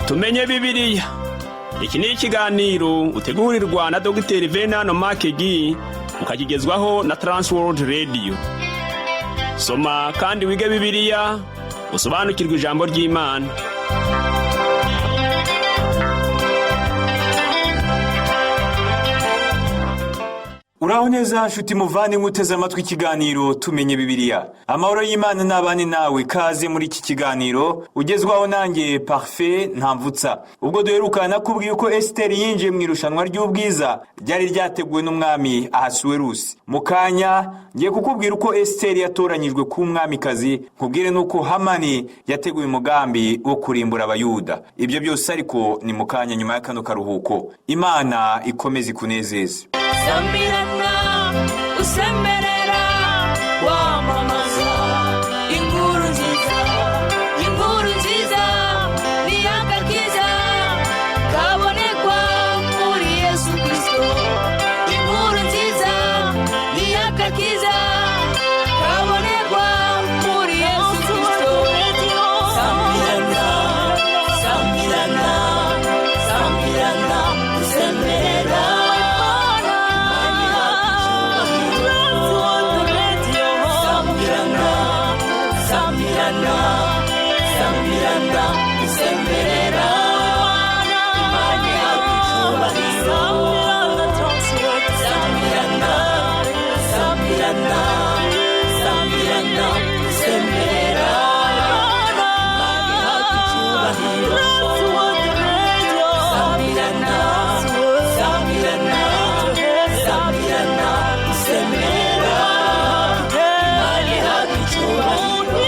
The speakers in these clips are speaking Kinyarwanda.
Tumenye Bibiliya. Iki ni ikiganiro utegurirwa na Dogiteri Venano Makegi, ukakigezwaho na Transworld Radio. Soma kandi wige Bibiliya, usobanukirwe ijambo ry'Imana. Uraho neza nshuti muvandimwe uteze amatwi ikiganiro Tumenye Bibiliya. Amahoro y'Imana n'abane nawe. Kaze muri iki kiganiro ugezwaho nanjye Parfait Ntamvutsa. Ubwo duherukana nakubwiye uko Esiteri yinjiye mu irushanwa ry'ubwiza ryari ryateguwe n'umwami Ahasuwerusi. Mu kanya ngiye kukubwira uko Esiteri yatoranyijwe kuba umwamikazi, nkubwire n'uko Hamani yateguye umugambi wo kurimbura Abayuda. Ibyo byose ariko ni mu kanya nyuma ya kano karuhuko. Imana ikomeze ikunezeze. Samirana usemerera wamamaza inkuru nziza, inkuru nziza ni agakiza kabonekwa muri Yesu Kirisito. Inkuru nziza ni agakiza kabonekwa muri Yesu Kirisito. Samirana, samirana, samirana usemerera. Samirana, samirana, samirana usemerera. Imana ihabwa icyubahiro. Samirana, samirana, samirana usemerera. Imana ihabwa icyubahiro. Samirana, samirana, samirana usemerera. Imana ihabwa icyubahiro.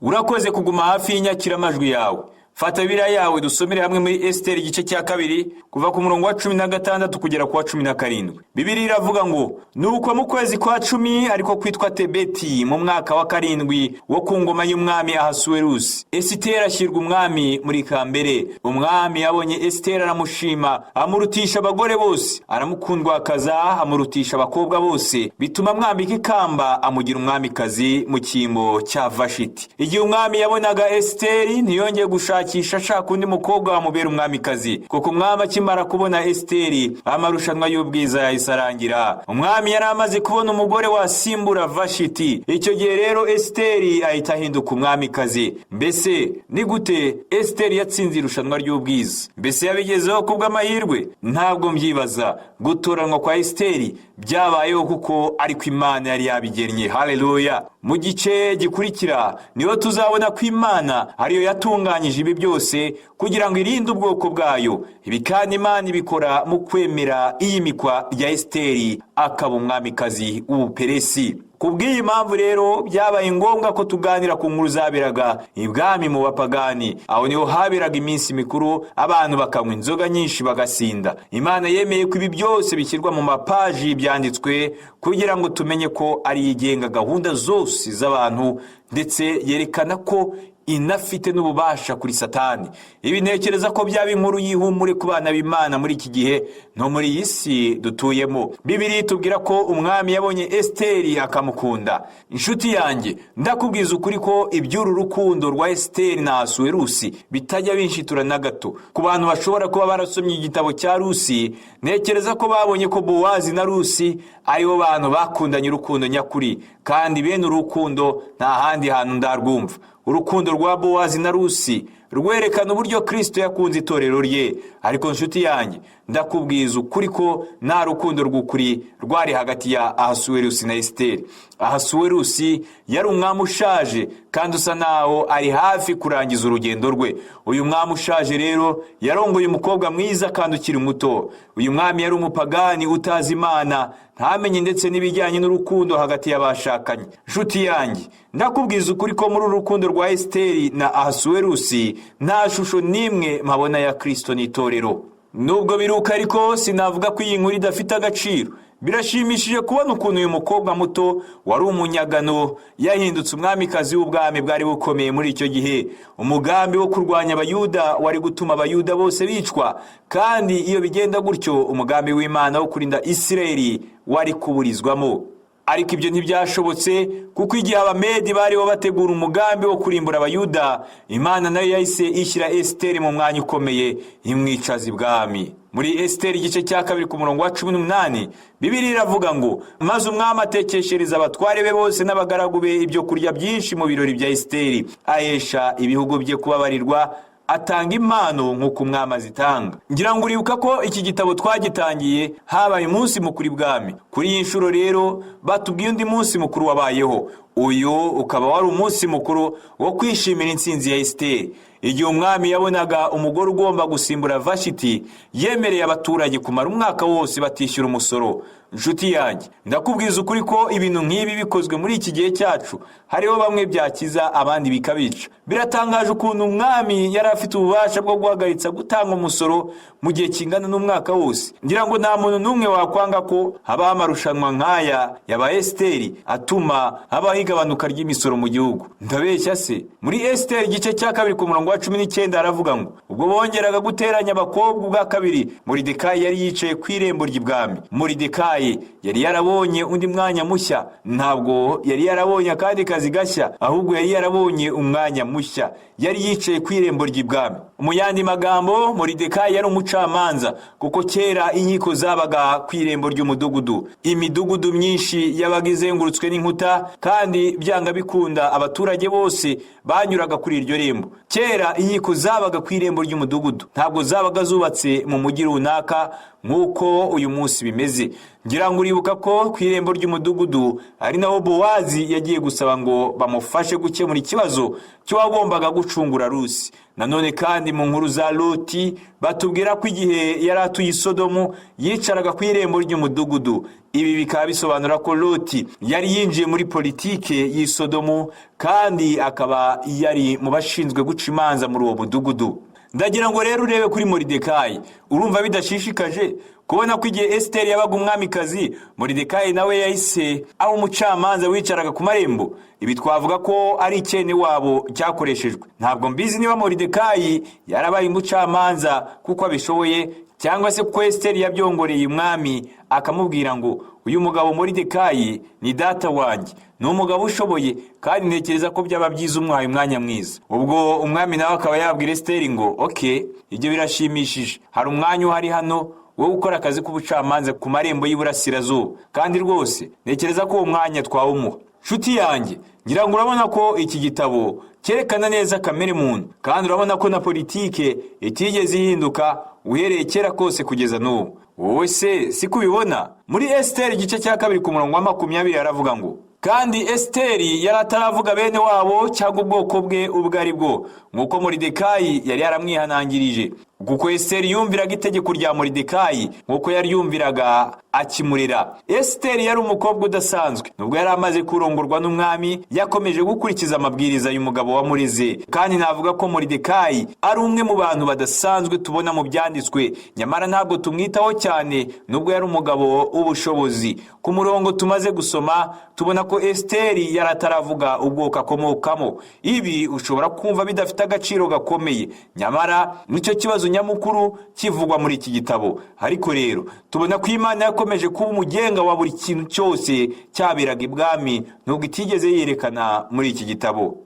Urakoze kuguma hafi y'inyakiramajwi yawe. Fata Bibiliya yawe dusomere hamwe muri Esiteri igice cya 2, kuva ku murongo wa 16 kugera ku wa 17. Bibiliya iravuga ngo: "Nuko mu kwezi kwa 10, ariko kwitwa Tebeti, mu mwaka wa 7 wo ku ngoma y'umwami Ahasuwerusi, Esiteri ashyirwa umwami muri kambere. Umwami yabonye Esiteri aramushima, amurutisha abagore bose, aramukundwakaza, amurutisha abakobwa bose, bituma amwambika ikamba, amugira umwamikazi mu cyimbo cya Vashiti. Igihe umwami yabonaga Esiteri, ntiyongeye gushakisha ashaka undi mukobwa wamubera umwamikazi, kuko umwami akimara kubona Esiteri, amarushanwa y'ubwiza yahise arangira. Umwami yari amaze kubona umugore wasimbura Vashiti. Icyo gihe rero Esiteri ahita ahinduka umwamikazi. Mbese ni gute Esiteri yatsinze irushanwa ry'ubwiza? Mbese yabigezeho kubw'amahirwe? Ntabwo mbyibaza. Gutoranwa kwa Esiteri byabayeho kuko ariko Imana yari yabigennye. Haleluya! Mu gice gikurikira niho tuzabona ko Imana ariyo yatunganyije ibi byose kugira ngo irinde ubwoko bwayo. Ibi kandi Imana ibikora mu kwemera iyimikwa rya Esiteri akaba umwamikazi w'Ubuperesi. Ku bw'iyi mpamvu rero byabaye ngombwa ko tuganira ku nkuru zaberaga ibwami mu bapagani. Aho niho haberaga iminsi mikuru, abantu bakanywa inzoga nyinshi bagasinda. Imana yemeye ko ibi byose bishyirwa mu mapaji byanditswe kugira ngo tumenye ko ari igenga gahunda zose z'abantu, ndetse yerekana ko inafite n'ububasha kuri Satani. Ibi ntekereza ko byaba inkuru y'ihumure ku bana b'Imana muri iki gihe no muri iyi si dutuyemo. Bibiliya itubwira ko umwami yabonye Esiteri akamukunda. Inshuti yanjye, ndakubwiza ukuri ko iby'uru rukundo rwa Esiteri na Ahasuwerusi bitajya binshitura na gato. Ku bantu bashobora kuba barasomye igitabo cya Rusi, ntekereza ko babonye ko Bowazi na Rusi aribo bantu bakundanye urukundo nyakuri, kandi bene urukundo nta handi hantu ndarwumva. Urukundo rwa Bowazi na Rusi rwerekana uburyo Kristo yakunze itorero rye. Ariko nshuti yanjye, ndakubwiza ukuri ko nta rukundo rw'ukuri rwari hagati ya Ahasuwerusi na Esiteri. Ahasuwerusi yari umwami ushaje kandi usa naho ari hafi kurangiza urugendo rwe. Uyu mwami ushaje rero yarongoye umukobwa mwiza kandi ukiri muto. Uyu mwami yari umupagani utazi Imana, ntamenye ndetse n'ibijyanye n'urukundo hagati y'abashakanye. Nshuti yanjye, ndakubwiza ukuri ko muri uru rukundo rwa Esiteri na Ahasuwerusi nta shusho n'imwe mpabona ya Kristo n'itorero. Nubwo biruka ariko sinavuga ko iyi nkuru idafite agaciro. Birashimishije kubona ukuntu uyu mukobwa muto wari umunyagano yahindutse umwamikazi w'ubwami bwari bukomeye muri icyo gihe. Umugambi wo kurwanya Abayuda wari gutuma Abayuda bose bicwa, kandi iyo bigenda gutyo umugambi w'Imana wo kurinda Isirayeli wari kuburizwamo. Ariko ibyo ntibyashobotse, kuko igihe Abamedi bariho bategura umugambi wo kurimbura Abayuda, Imana nayo yahise ishyira Esiteri mu mwanya ukomeye, imwicaza ibwami. Muri Esiteri igice cya 2 ku murongo wa 18, Bibiliya iravuga ngo: "Maze umwami atekeshereza abatware be bose n'abagaragu be ibyo kurya byinshi mu birori bya Esiteri, ahesha ibihugu bye kubabarirwa, atanga impano nk'uko umwami azitanga." Ngira ngo uribuka ko iki gitabo twagitangiye habaye umunsi mukuru ibwami. Kuri iyi nshuro rero batubwiye undi munsi mukuru wabayeho, uyu ukaba wari umunsi mukuru wo kwishimira intsinzi ya Esiteri. Igihe umwami yabonaga umugore ugomba gusimbura Vashiti, yemereye abaturage kumara umwaka wose batishyura umusoro. Inshuti yanjye, ndakubwiza ukuri ko ibintu nk'ibi bikozwe muri iki gihe cyacu, hariho bamwe byakiza, abandi bikabica. Biratangaje ukuntu umwami yari afite ububasha bwo guhagaritsa gutanga umusoro mu gihe kingana n'umwaka wose. Ngira ngo nta muntu n'umwe wakwanga ko habaho amarushanwa nk'aya yaba Esiteri, atuma habaho igabanuka ry'imisoro mu gihugu. Ndabeshya se? Muri Esiteri igice cya 2 ku murongo wa 19 haravuga ngo: "Ubwo bongeraga guteranya abakobwa ubwa kabiri, Moridekayi yari yicaye ku irembo ry'ibwami." Moridekayi yari yarabonye undi mwanya mushya. Ntabwo yari yarabonye akandi kazi gashya, ahubwo yari yarabonye umwanya mushya. Yari yicaye ku irembo ry'ibwami. Mu yandi magambo, Moridekayi yari umucamanza, kuko kera inkiko zabaga ku irembo ry'umudugudu. Imidugudu myinshi yabaga izengurutswe n'inkuta, kandi byanga bikunda abaturage bose banyuraga kuri iryo rembo. Kera inkiko zabaga ku irembo ry'umudugudu, ntabwo zabaga zubatse mu mujyi runaka nk'uko uyu munsi bimeze. Ngira ngo uribuka ko ku irembo ry'umudugudu ari naho Bowazi yagiye gusaba ngo bamufashe gukemura ikibazo cy'uwagombaga gucungura Rusi. Nanone kandi mu nkuru za Loti batubwira ko igihe yari atuye i Sodomu yicaraga ku irembo ry'umudugudu. Ibi bikaba bisobanura ko Loti yari yinjiye muri politike y'i Sodomu, kandi akaba yari mu bashinzwe guca imanza muri uwo mudugudu. Ndagira ngo rero urebe kuri Moridekayi. Urumva bidashishikaje kubona ko igihe Esiteri yabaga umwamikazi, Moridekayi nawe yahise aba umucamanza wicaraga ku marembo? Ibi twavuga ko ari icyene wabo cyakoreshejwe. Ntabwo mbizi niba Moridekayi yarabaye umucamanza kuko abishoboye, cyangwa se kuko Esiteri yabyongoreye umwami akamubwira ngo: "Uyu mugabo Moridekayi ni data wanjye, ni umugabo ushoboye, kandi ntekereza ko byaba byiza umuhaye umwanya mwiza." Ubwo umwami nawe akaba yabwira Esiteri ngo: "Okay, ibyo birashimishije, hari umwanya uhari hano wo gukora akazi k'ubucamanza ku marembo y'iburasirazuba, kandi rwose ntekereza ko uwo mwanya twawumuha." Nshuti yanjye, ngira ngo urabona ko iki gitabo cyerekana neza kamere muntu, kandi urabona ko na politike itigeze ihinduka uhereye kera kose kugeza n'ubu. Wowe se siko ubibona? Muri Esiteri igice cya 2 ku murongo wa 20 aravuga ngo: "Kandi Esiteri yari ataravuga bene wabo cyangwa ubwoko bwe ubwo ari bwo, nk'uko Moridekayi yari yaramwihanangirije, kuko Esiteri yumviraga itegeko rya Moridekayi nk'uko yari yumviraga akimurera." Esiteri yari umukobwa udasanzwe. Nubwo yari amaze kurongorwa n'umwami, yakomeje gukurikiza amabwiriza y'umugabo wamureze. Kandi navuga ko Moridekayi ari umwe mu bantu badasanzwe tubona mu byanditswe, nyamara ntabwo tumwitaho cyane nubwo yari umugabo w'ubushobozi. Ku murongo tumaze gusoma tubona ko Esiteri yari ataravuga ubwoko akomokamo. Ibi ushobora kumva bidafite agaciro gakomeye, nyamara nicyo kibazo nyamukuru kivugwa muri iki gitabo. Ariko rero tubona ko Imana yakomeje kuba umugenga wa buri kintu cyose cyaberaga ibwami, nubwo itigeze yerekana muri iki gitabo.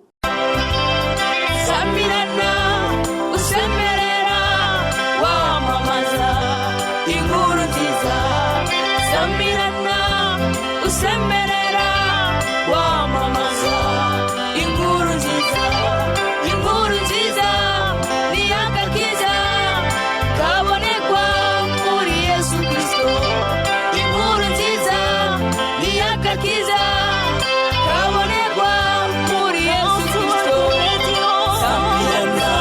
Samirana usemerera, wamamaza inkuru nziza. Samirana usemerera, wamamaza inkuru nziza. Inkuru nziza ni agakiza kabonekwa muri Yesu Kirisito. Inkuru nziza ni agakiza kabonekwa muri Yesu Kirisito. Samirana,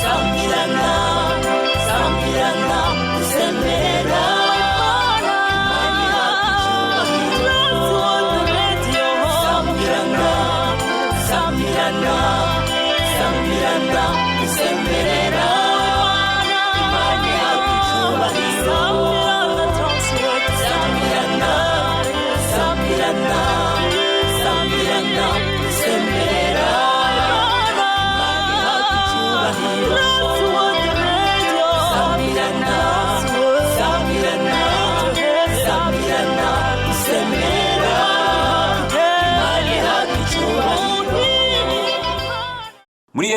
samirana, samirana usemerera, Imana ihabwa icyubahiro.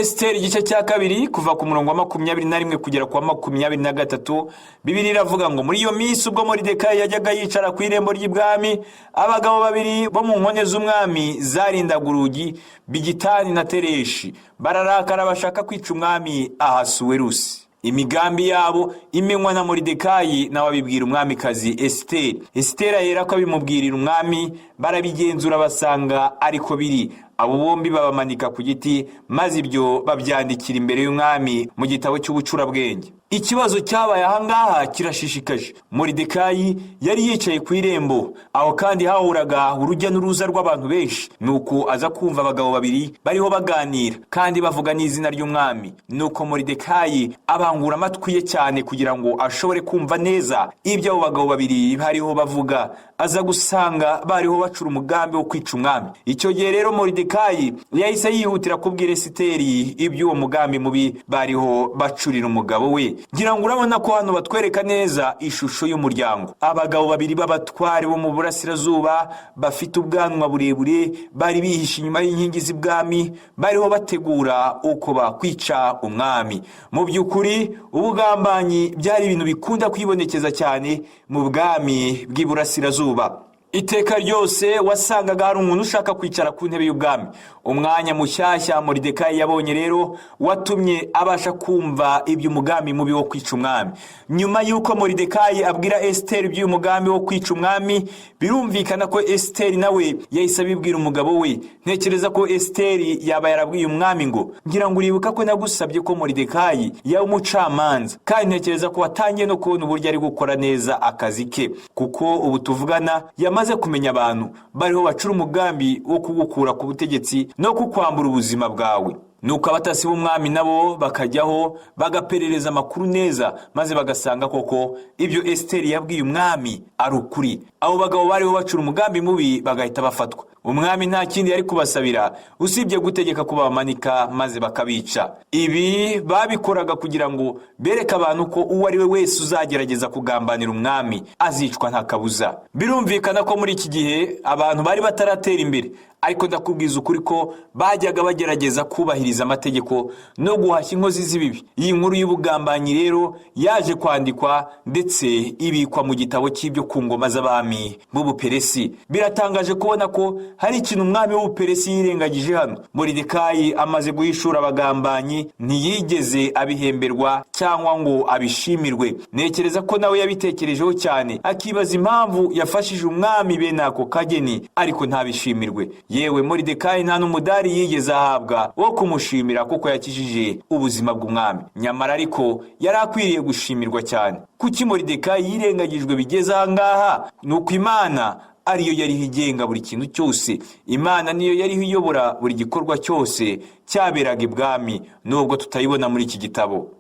Esiteri igice cya kabiri, kuva ku murongo wa 21 kugera ku wa 23, Bibiliya iravuga ngo: muri iyo minsi ubwo Moridekayi yajyaga yicara ku irembo ry'ibwami, abagabo babiri bo mu nkone z'umwami zarindaga urugi, Bigitani na Tereshi, bararakara bashaka kwica umwami Ahasuwerusi. Imigambi yabo imenywa na Moridekayi, nawe abibwira umwamikazi Esiteri. Esiteri ahera ko abimubwirira umwami, barabigenzura basanga ariko biri. Abo bombi babamanika ku giti, maze ibyo babyandikira imbere y'umwami mu gitabo cy'ubucurabwenge. Ikibazo cyabaye ahangaha kirashishikaje. Moridekayi yari yicaye ku irembo, aho kandi hahuraga urujya n'uruza rw'abantu benshi. Nuko aza kumva abagabo babiri bariho baganira kandi bavuga n'izina ry'umwami. Nuko Moridekayi abangura amatwi ye cyane kugira ngo ashobore kumva neza ibyo abo bagabo babiri bariho bavuga. Aza gusanga bariho bacura umugambi wo kwica umwami. Icyo gihe rero Moridekayi yahise yihutira kubwira Esiteri iby'uwo mugambi mubi bariho bacurira umugabo we. Ngira ngo urabona ko hano batwereka neza ishusho y'umuryango. Abagabo babiri b'abatware bo mu burasirazuba bafite ubwanwa burebure bari bihishe inyuma y'inkingi z'ibwami, bariho bategura uko bakwica umwami. Mu by'ukuri ubugambanyi byari ibintu bikunda kwibonekeza cyane mu bwami bw'iburasirazuba. Iteka ryose wasangaga hari umuntu ushaka kwicara ku ntebe y'ubwami. Umwanya mushyashya Moridekayi yabonye rero watumye abasha kumva iby'umugambi mubi wo kwica umwami. Nyuma y'uko Moridekayi abwira Esiteri iby'uyu mugambi wo kwica umwami, birumvikana ko Esiteri nawe yahise abibwira umugabo we. Ntekereza ko Esiteri yaba yarabwiye umwami ngo: ngira ngo uribuka ko nagusabye ko Moridekayi yaba umucamanza, kandi ntekereza ko watangiye no kubona uburyo ari gukora neza akazi ke, kuko ubu tuvugana yamaze kumenya abantu bariho bacura umugambi wo kugukura ku butegetsi no kukwambura ubuzima bwawe. Nuko abatasi b'umwami nabo bakajyaho bagaperereza amakuru neza, maze bagasanga koko ibyo Esiteri yabwiye umwami ari ukuri. Abo bagabo bariho bacura umugambi mubi bagahita bafatwa. Umwami nta kindi yari kubasabira usibye gutegeka ko babamanika maze bakabica. Ibi babikoraga kugira ngo bereke abantu ko uwo ari we wese uzagerageza kugambanira umwami azicwa nta kabuza. Birumvikana ko muri iki gihe abantu bari bataratera imbere, ariko ndakubwiza ukuri ko bajyaga bagerageza kubahiriza amategeko no guhashya inkozi z'ibibi. Iyi nkuru y'ubugambanyi rero yaje kwandikwa ndetse ibikwa mu gitabo cy'ibyo ku ngoma z'abami b'Ubuperesi. Biratangaje kubona ko hari ikintu umwami w'Ubuperesi yirengagije hano. Moridekayi amaze guhishura abagambanyi ntiyigeze abihemberwa cyangwa ngo abishimirwe. Ntekereza ko nawe yabitekerejeho cyane, akibaza impamvu yafashije umwami bene ako kageni ariko ntabishimirwe. Yewe, Moridekayi nta n'umudari yigeze ahabwa wo kumushimira kuko yakijije ubuzima bw'umwami. Nyamara ariko yari akwiriye gushimirwa cyane. Kuki Moridekayi yirengagijwe bigeze aha ngaha? Ni uko Imana ariyo yariho igenga buri kintu cyose. Imana niyo yariho iyobora buri gikorwa cyose cyaberaga ibwami, nubwo tutayibona muri iki gitabo.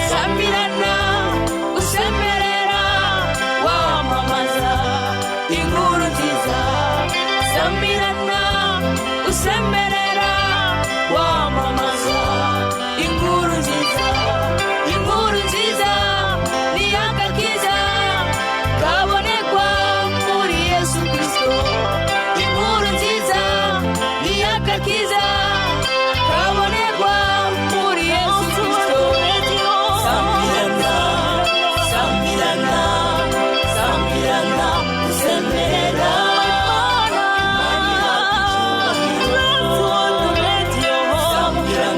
Samirana usemerera wamamaza inkuru nziza. Samirana usemerera wamamaza inkuru nziza. Inkuru nziza ni agakiza kabonekwa muri Yesu Kristo. Inkuru nziza ni agakiza kabonekwa muri Yesu Kristo. Samirana, samirana, samirana, usemerera. Samirana,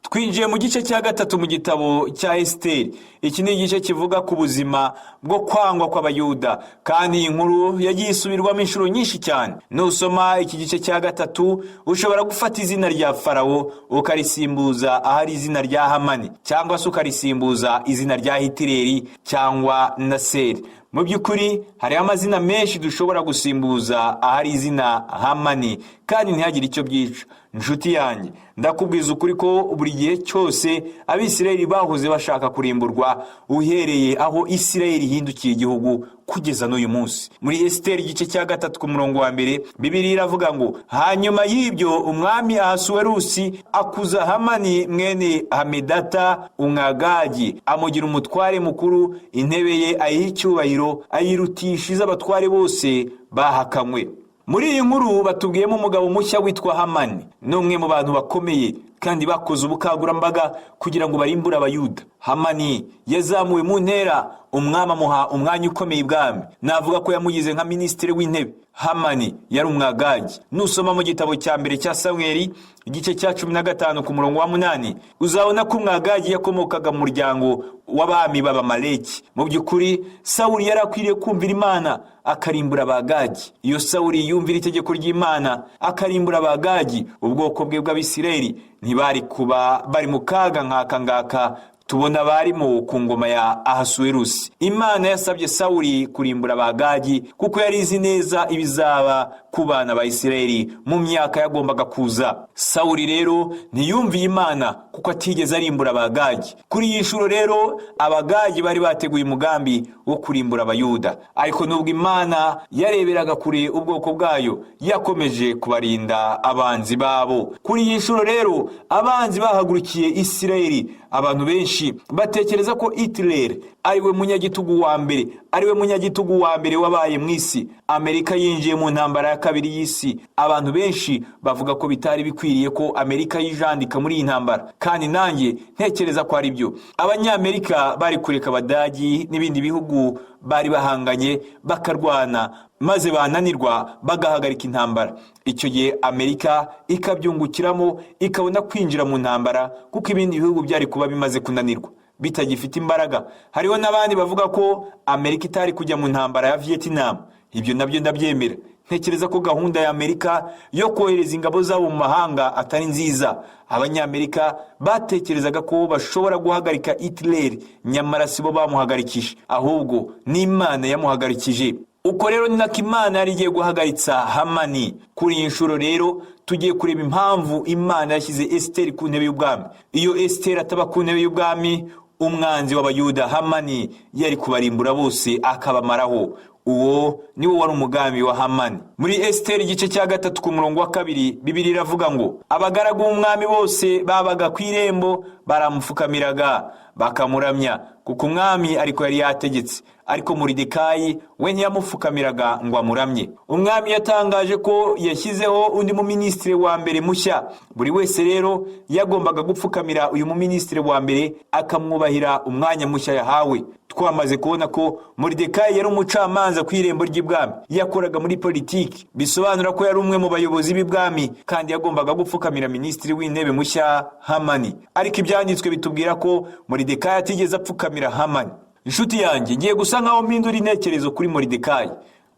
Twinjiye mu gice cya gatatu mu gitabo cya Esiteri. Iki ni igice kivuga ku buzima bwo kwangwa kw'Abayuda, kandi iyi nkuru yagiye isubirwamo inshuro nyinshi cyane. Nusoma iki gice cya gatatu, ushobora gufata izina rya Farawo ukarisimbuza ahari izina rya Hamani, cyangwa se ukarisimbuza izina rya Hitireri cyangwa Naseri. Mu by'ukuri hariho amazina menshi dushobora gusimbuza ahari izina Hamani kandi ntihagire icyo byica. Inshuti yanjye, ndakubwiza ukuri ko buri gihe cyose Abisirayeli bahoze bashaka kurimburwa, uhereye aho Isirayeli ihindukiye igihugu kugeza n'uyu munsi. Muri Esiteri igice cya gatatu ku murongo wa mbere, Bibiliya iravuga ngo: "Hanyuma y'ibyo umwami Ahasuwerusi akuza Hamani mwene Hamedata Umwagagi, amugira umutware mukuru, intebe ye ayiha icyubahiro, ayirutisha iz'abatware bose bahakanywe." Muri iyi nkuru batubwiyemo umugabo mushya witwa Hamani. Ni umwe mu bantu bakomeye kandi bakoze ubukangurambaga kugira ngo barimbure Abayuda. Hamani yazamuwe mu ntera, umwami amuha umwanya ukomeye ibwami. Navuga ko yamugize nka minisitiri w'intebe. Hamani yari Umwagagi. Nusoma mu gitabo cya mbere cya Samweli igice cya 15 ku murongo wa 8, uzabona ko Umwagagi yakomokaga mu muryango w'abami b'Abamaleki. Mu by'ukuri Sawuli yari akwiriye kumvira Imana akarimbura Abagagi. Iyo Sawuli yumvira itegeko ry'Imana akarimbura Abagagi, ubwoko bwe bw'Abisirayeli ntibari kuba bari mu kaga nk'aka ngaka tubona barimo ku ngoma ya Ahasuwerusi. Imana yasabye Sawuli kurimbura Abagagi kuko yari izi neza ibizaba ku bana ba Isirayeli mu myaka yagombaga kuza. Sawuli rero ntiyumviye Imana kuko atigeze arimbura Abagagi. Kuri iyi nshuro rero Abagagi bari bateguye umugambi wo kurimbura Abayuda, ariko nubwo Imana yareberaga kure ubwoko bwayo, yakomeje kubarinda abanzi babo. Kuri iyi nshuro rero abanzi bahagurukiye Isirayeli. Abantu benshi batekereza ko Hitler ariwe munyagitugu wa mbere, ariwe munyagitugu wa mbere wabaye mu isi. Amerika yinjiye mu ntambara ya kabiri y'isi. Abantu benshi bavuga ko bitari bikwiriye ko Amerika yijandika muri iyi ntambara, kandi nanjye ntekereza ko ari byo. Abanyamerika bari kureka Abadagi n'ibindi bihugu bari bahanganye bakarwana, maze bananirwa bagahagarika intambara. Icyo gihe Amerika ikabyungukiramo, ikabona kwinjira mu ntambara, kuko ibindi bihugu byari kuba bimaze kunanirwa, bitagifite imbaraga. Hariho n'abandi bavuga ko Amerika itari kujya mu ntambara ya Vietnam. Ibyo nabyo ndabyemera. Ntekereza ko gahunda ya Amerika yo kohereza ingabo zabo mu mahanga atari nziza. Abanyamerika batekerezaga ko bashobora guhagarika Hitler, nyamara si bo bamuhagarikije, ahubwo n'Imana yamuhagarikije. Uko rero ni nako Imana yari igiye guhagaritsa Hamani. Kuri iyi nshuro rero tugiye kureba impamvu Imana yashyize Esiteri ku ntebe y'ubwami. Iyo Esiteri ataba ku ntebe y'ubwami, umwanzi w'Abayuda Hamani yari kubarimbura bose akabamaraho. Uwo niwo wari umugambi wa Hamani. Muri Esiteri igice cya gatatu ku murongo wa kabiri, Bibiliya iravuga ngo: "Abagaragu b'umwami bose babaga ku irembo baramupfukamiraga bakamuramya, kuko umwami ariko yari yategetse. Ariko Moridekayi we ntiyamupfukamiraga ngo amuramye." Umwami yatangaje ko yashyizeho undi muminisitiri wa mbere mushya. Buri wese rero yagombaga gupfukamira uyu muminisitiri wa mbere, akamwubahira umwanya mushya yahawe. Twamaze kubona ko Moridekayi yari umucamanza ku irembo ry'ibwami. Yakoraga muri politiki, bisobanura ko yari umwe mu bayobozi b'ibwami, kandi yagombaga gupfukamira minisitiri w'intebe mushya Hamani. Ariko ibyanditswe bitubwira ko Moridekayi atigeze apfukamira Hamani. Inshuti yanjye, ngiye gusa nkaho mpindura intekerezo kuri Moridekayi.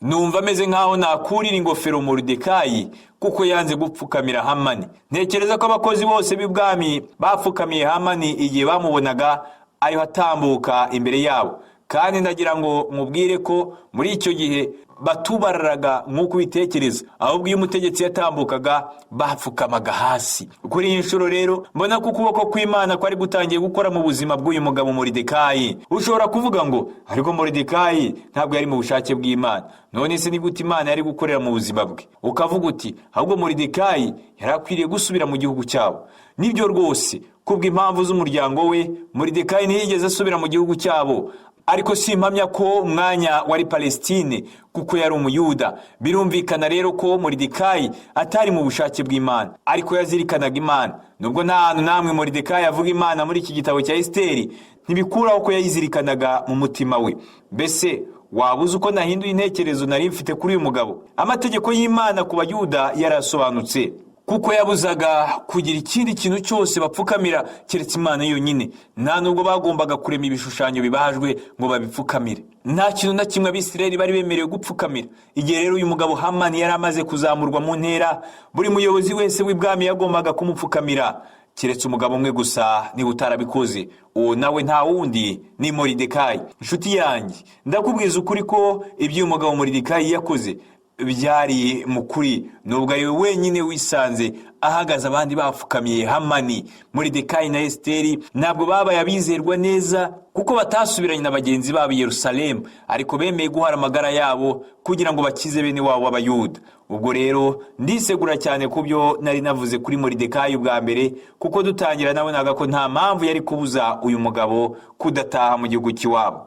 Numva ameze nkaho nakurira ingofero Moridekayi kuko yanze gupfukamira Hamani. Ntekereza ko abakozi bose b'ibwami bapfukamiye Hamani igihe bamubonaga ariho atambuka imbere yabo. Kandi ndagira ngo mubwire ko muri icyo gihe batubararaga nk'uko ubitekereza, ahubwo iyo umutegetsi yatambukaga bapfukamaga hasi. Kuri iyi nshuro rero mbona ko ukuboko kw'Imana kwari gutangiye gukora mu buzima bw'uyu mugabo Moridekayi. Ushobora kuvuga ngo: "Ariko Moridekayi ntabwo yari mu bushake bw'Imana, none se ni gute Imana yari gukorera mu buzima bwe?" Ukavuga uti: "Ahubwo Moridekayi yari akwiriye gusubira mu gihugu cyabo." Nibyo rwose, kubw'impamvu z'umuryango we Moridekayi ntiyigeze asubira mu gihugu cyabo, ariko si impamya ko umwanya wari Palestine kuko yari Umuyuda. Birumvikana rero ko Moridekayi atari mu bushake bw'Imana, ariko yazirikanaga Imana. Nubwo nta hantu namwe Moridekayi avuga Imana muri iki gitabo cya Esiteri, ntibikuraho ko yayizirikanaga mu mutima we. Mbese waba uzi uko nahinduye intekerezo nari mfite kuri uyu mugabo? Amategeko y'Imana ku Bayuda yarasobanutse. Kuko yabuzaga kugira ikindi kintu cyose bapfukamira keretse Imana yonyine. Nta nubwo bagombaga kurema ibishushanyo bibajwe ngo babipfukamire. Nta kintu na kimwe Abisirayeli bari bemerewe gupfukamira. Igihe rero uyu mugabo Hamani yari amaze kuzamurwa mu ntera, buri muyobozi wese w'ibwami yagombaga kumupfukamira, keretse umugabo umwe gusa niba utarabikoze. Uwo nawe nta wundi, ni Moridekayi. Inshuti yanjye, ndakubwiza ukuri ko ibyo uyu mugabo Moridekayi yakoze byari mu kuri, nubwo ari we wenyine wisanze ahagaze abandi bapfukamiye Hamani. Moridekayi na Esiteri ntabwo babaye abizerwa neza, kuko batasubiranye na bagenzi babo i Yerusalemu, ariko bemeye guhara amagara yabo kugira ngo bakize bene wabo b'Abayuda. Ubwo rero ndisegura cyane ku byo nari navuze kuri Moridekayi ubwa mbere, kuko dutangira nabonaga ko nta mpamvu yari kubuza uyu mugabo kudataha mu gihugu cy'iwabo.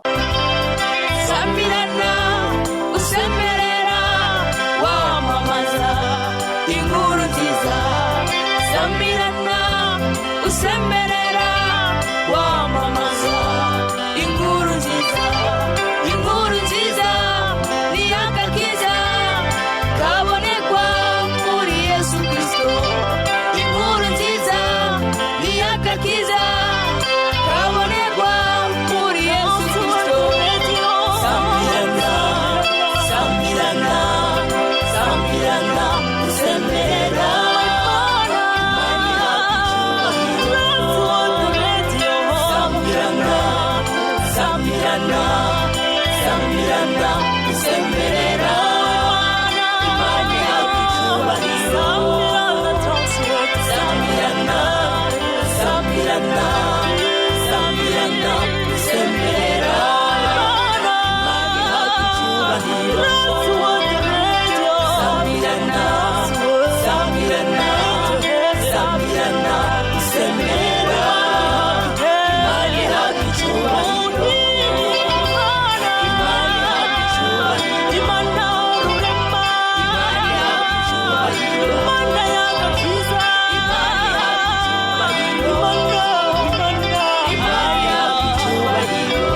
Samirana usemerera, wamamaza inkuru nziza. Samirana usemerera, wamamaza inkuru nziza. Inkuru nziza ni agakiza kabonekwa muri Yesu Kirisito. Inkuru nziza ni agakiza kabonekwa muri Yesu Kirisito. Samirana, samirana, samirana usemerera. Samirana, samirana, samirana usemerera. Imana ihabwa icyubahiro. Samirana, samirana, samirana usemerera. Imana ihabwa icyubahiro. Samirana, samirana, samirana usemerera. Imana ihabwa icyubahiro. Imana ihabwa icyubahiro. Imana ihabwa icyubahiro. Imana ihabwa icyubahiro. Imana ihabwa icyubahiro.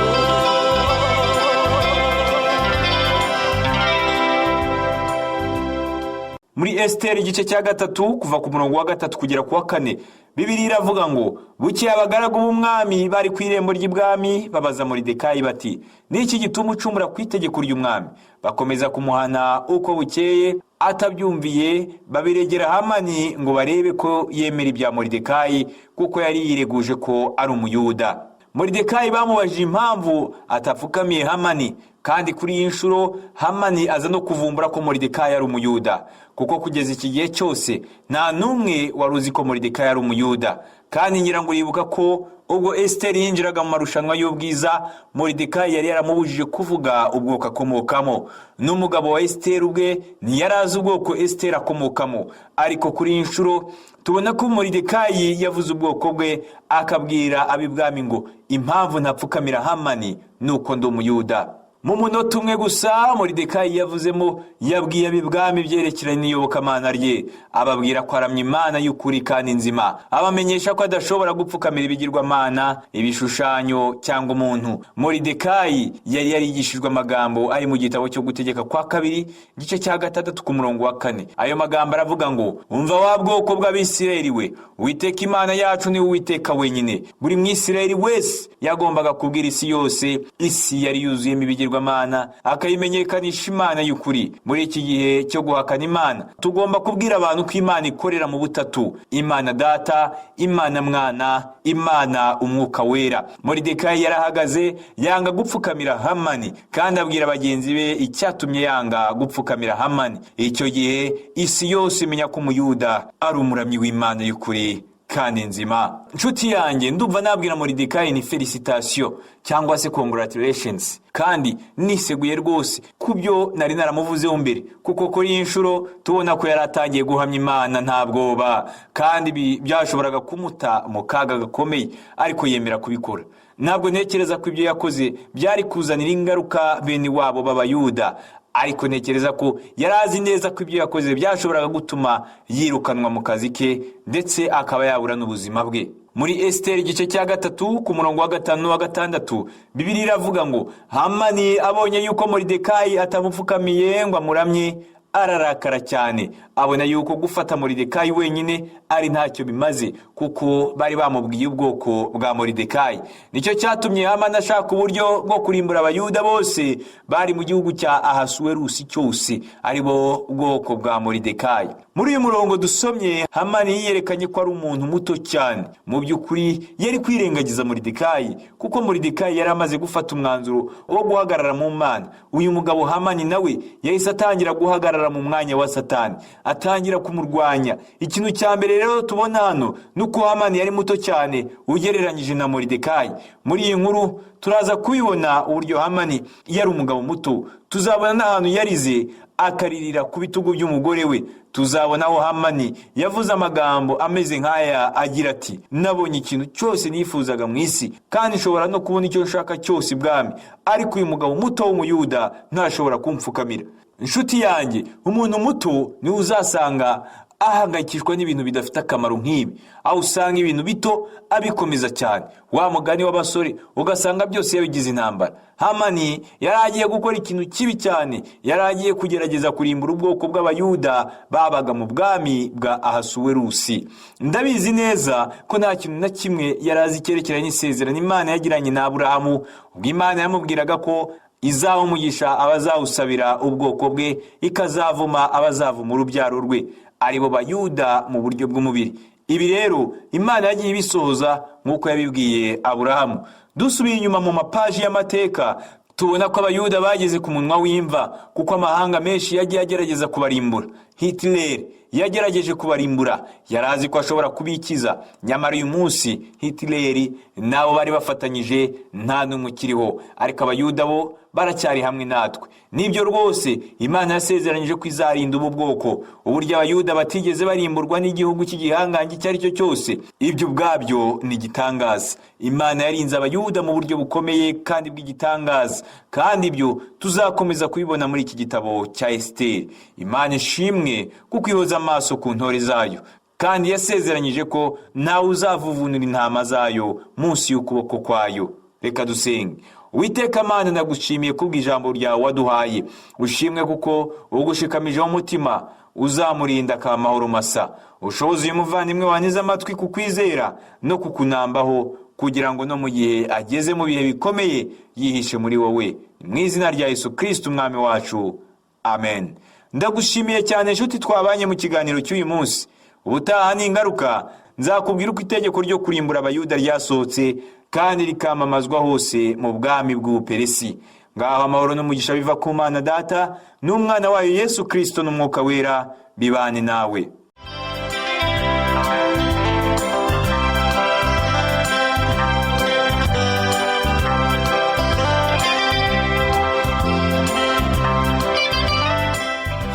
Muri Esiteri igice cya 3, kuva ku murongo wa 3 kugera ku wa 4, Bibiliya iravuga ngo: "Bukeye abagaragu b'umwami bari ku irembo ry'ibwami babaza Moridekayi bati: 'Ni iki gituma ucumura ku itegeko ry'umwami?' Bakomeza kumuhana uko bukeye, atabyumviye. Babiregera Hamani ngo barebe ko yemera ibya Moridekayi, kuko yari yireguje ko ari Umuyuda." Moridekayi bamubajije impamvu atapfukamiye Hamani, kandi kuri iyi nshuro Hamani aza no kuvumbura ko Moridekayi ari Umuyuda, kuko kugeza iki gihe cyose nta n'umwe wari uzi ko Moridekayi ari Umuyuda. Kandi ngira ngo uribuka ko ubwo Esiteri yinjiraga mu marushanwa y'ubwiza, Moridekayi yari yaramubujije kuvuga ubwoko akomokamo. N'umugabo wa Esiteri ubwe ntiyari azi ubwoko Esiteri akomokamo. Ariko kuri iyi nshuro tubona ko Moridekayi yavuze ubwoko bwe, akabwira ab'ibwami ngo: "Impamvu ntapfukamira Hamani ni uko ndi Umuyuda." Mu munota umwe gusa Moridekayi yavuzemo, yabwiye ab'ibwami byerekeranye n'iyobokamana rye, ababwira ko aramya Imana y'ukuri kandi nzima, abamenyesha ko adashobora gupfukamira ibigirwamana, ibishushanyo cyangwa umuntu. Moridekayi yari yarigishijwe amagambo ari mu gitabo cyo Gutegeka kwa Kabiri, igice cya 6, ku murongo wa 4. Ayo magambo aravuga ngo: "Umva wa bwoko bw'Abisirayeli we, Uwiteka Imana yacu ni Uwiteka wenyine." Buri Mwisirayeli wese yagombaga kubwira isi yose, isi yari yuzuyemo ibigirwamana, akayimenyekanisha Imana y'ukuri. Muri iki gihe cyo guhakana Imana, tugomba kubwira abantu ko Imana ikorera mu butatu: Imana Data, Imana Mwana, Imana Umwuka Wera. Moridekayi yarahagaze yanga gupfukamira Hamani, kandi abwira bagenzi be icyatumye yanga gupfukamira Hamani. Icyo gihe isi yose imenya ko Umuyuda ari umuramyi w'Imana y'ukuri kandi nzima. Nshuti yanjye, ndumva nabwira Moridekayi ni félicitations cyangwa se congratulations, kandi niseguye rwose ku byo nari naramuvuzeho mbere, kuko kuri iyi nshuro tubona ko yari atangiye guhamya Imana nta bwoba, kandi ibi byashoboraga kumuta mu kaga gakomeye, ariko yemera kubikora. Ntabwo ntekereza ko ibyo yakoze byari kuzanira ingaruka bene wabo b'Abayuda, ariko ntekereza ko yari azi neza ko ibyo yakoze byashoboraga gutuma yirukanwa mu kazi ke, ndetse akaba yabura n'ubuzima bwe. Muri Esiteri igice cya 3, ku murongo wa 5 n'uwa 6, Bibiliya iravuga ngo: "Hamani abonye yuko Moridekayi atamupfukamiye ngo amuramye, Ararakara cyane, abona yuko gufata Moridekayi wenyine ari ntacyo bimaze, kuko bari bamubwiye ubwoko bwa Moridekayi. Nicyo cyatumye Hamani ashaka uburyo bwo kurimbura Abayuda bose bari mu gihugu cya Ahasuwerusi cyose, ari bo bwoko bwa Moridekayi. Muri uyu murongo dusomye, Hamani yiyerekanye ko ari umuntu muto cyane. Mu by'ukuri yari kwirengagiza Moridekayi, kuko Moridekayi yari amaze gufata umwanzuro wo guhagarara mu Mana. Uyu mugabo Hamani nawe yahise atangira guhagarara mu mwanya wa Satani, atangira kumurwanya. Ikintu cya mbere rero tubona hano ni uko Hamani yari muto cyane ugereranyije na Moridekayi. Muri iyi nkuru turaza kubibona uburyo Hamani yari umugabo muto. Tuzabona n'ahantu yarize akaririra ku bitugu by'umugore we. Tuzabona aho Hamani yavuze amagambo ameze nk'aya agira ati: "Nabonye ikintu cyose nifuzaga mu isi, kandi nshobora no kubona icyo nshaka cyose ibwami, ariko uyu mugabo muto w'Umuyuda ntashobora kumpfukamira." Inshuti yanjye, umuntu muto niwe uzasanga ahangayikishwa n'ibintu bidafite akamaro nk'ibi, aho usanga ibintu bito abikomeza cyane, wa mugani w'abasore, ugasanga byose yabigize intambara. Hamani yari agiye gukora ikintu kibi cyane. Yari agiye kugerageza kurimbura ubwoko bw'Abayuda babaga mu bwami bwa Ahasuwerusi. Ndabizi neza ko nta kintu na kimwe yari azi cyerekeranye n'isezerano Imana yagiranye na Aburahamu, ubwo Imana yamubwiraga ko izaha umugisha abazawusabira ubwoko bwe, ikazavuma abazavuma urubyaro rwe, aribo Bayuda mu buryo bw'umubiri. Ibi rero Imana yagiye ibisohoza nk'uko yabibwiye Aburahamu. Dusubiye inyuma mu mapaji y'amateka, tubona ko Abayuda bageze ku munwa w'imva, kuko amahanga menshi yagiye agerageza kubarimbura. Hitler yagerageje kubarimbura, yari azi ko ashobora kubikiza. Nyamara uyu munsi Hitler n'abo bari bafatanyije nta n'umwe ukiriho, ariko Abayuda bo baracyari hamwe natwe. Nibyo rwose, Imana yasezeranyije ko izarinda ubu bwoko. Uburyo Abayuda batigeze barimburwa n'igihugu cy'igihangange icyo ari cyo cyose, ibyo ubwabyo ni igitangaza. Imana yarinze Abayuda mu buryo bukomeye kandi bw'igitangaza, kandi ibyo tuzakomeza kubibona muri iki gitabo cya Esiteri. Imana ishimwe kuko ihoza amaso ku ntore zayo, kandi yasezeranyije ko ntawe uzavuvunura intama zayo munsi y'ukuboko kwayo. Reka dusenge. Uwiteka Mana, ndagushimiye kubw'ijambo ryawe waduhaye. Ushimwe kuko ugushikamijeho umutima uzamurinda akamahoro masa. Ushoboze uyu muvandimwe wanyuze amatwi kukwizera no kukunambaho, kugira ngo no mu gihe ageze mu bihe bikomeye yihishe muri wowe. Mu izina rya Yesu Kristo Umwami wacu, amen. Ndagushimiye cyane inshuti twabanye mu kiganiro cy'uyu munsi. Ubutaha ni ingaruka nzakubwira uko itegeko ryo kurimbura Abayuda ryasohotse kandi rikamamazwa hose mu bwami bw'Ubuperesi. Ngaho amahoro n'umugisha biva ku Mana Data n'Umwana wayo Yesu Kristo n'Umwuka Wera bibane nawe.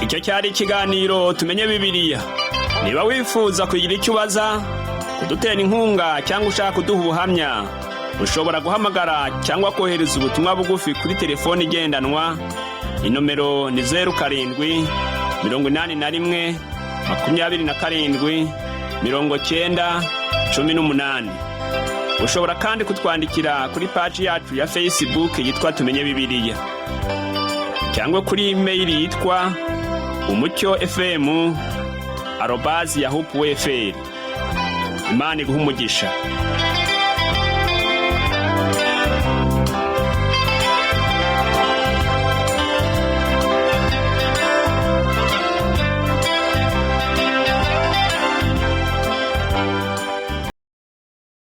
Icyo cyari ikiganiro Tumenye Bibiliya. Niba wifuza kugira icyo ubaza, kudutera inkunga cyangwa ushaka kuduha ubuhamya, ushobora guhamagara cyangwa kohereza ubutumwa bugufi kuri telefoni igendanwa. Inomero ni 0781 27 90 18. Ushobora kandi kutwandikira kuri paji yacu ya Facebook yitwa Tumenye Bibiliya, cyangwa kuri imeyili yitwa umucyofm@yahoo.fr. Imana iguha umugisha.